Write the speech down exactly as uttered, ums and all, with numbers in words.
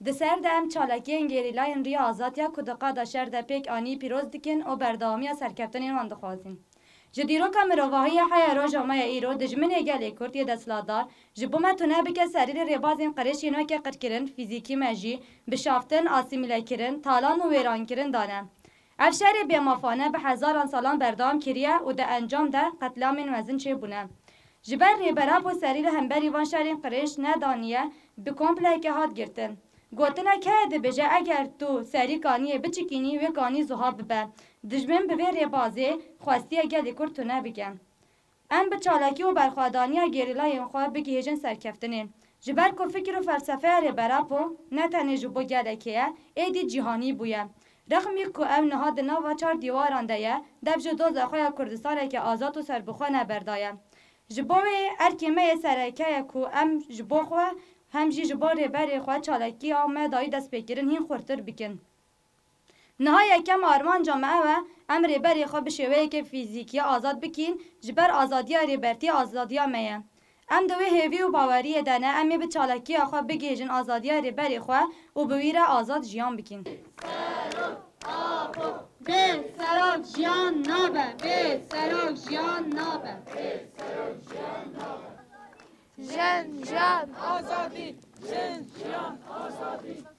Di ser de em çalakiyên gerîlayên Riya Azad ya ku di qada şer de pêk anî pîroz dikin û berdewamiya serkeftinên wan dixwazin. Ji dîroka mirovahiyê heya roja me ya îro, dijminê gelê Kurd yê desthilatdar ji bo me tune bike serî li rêbazên qirêj yên weke qirkirin, fîzîkî mejî, bişaftin, asîmîlekirin, talan û wêrankirin dane. Ev şerê bêmafane bi hezaran salan berdewam kiriye û di encam de qetlamên mezin çêbûne. Ji ber Rêber Apo serî li hemberî van şerên qirêj nedaniye, bi kompleke hat girtin. Gotinek heye dibêje, eger tu serî kaniyê biçikînî, wê kanî zuha bibe. Dijmin bi vê rêbazê xwestiye gelê Kurd tune bike. Em bi çalakî û berxwedaniya gerîlayên xwe bigihêjin serkeftinê. Ji ber ku fikir û felsefeya Rêber Apo ne tenê ji bo gelekê ye, êdî cîhanî bûye. Rexmî ku ew niha di nava çar dîwaran de ye, dev ji doza xwe ya Kurdistaneke azad û serbixwe neberdaye. Ji bo wê erkê me yê sereke ye ku em ji bo xwe hem jî ji bo rêberê xwe çalakiya me dayî destpêkirin hîn xurtir bikin. Niha yekem armanca me ew e, em rêberê xwe bi şêweyeke fîzîkî azad bikîn, ji ber azadiya rêbertî azadiya me ye. Em di wê hêvî û baweriyê de ne, em ê bi çalakiya xwe bigihêjin azadiya rêberê xwe û bi wî re azad jiyan bikin. Bê serok jiyan nabe, bê serok jiyan nabe. Jin, jiyan, azadî. Jin, jiyan, azadî.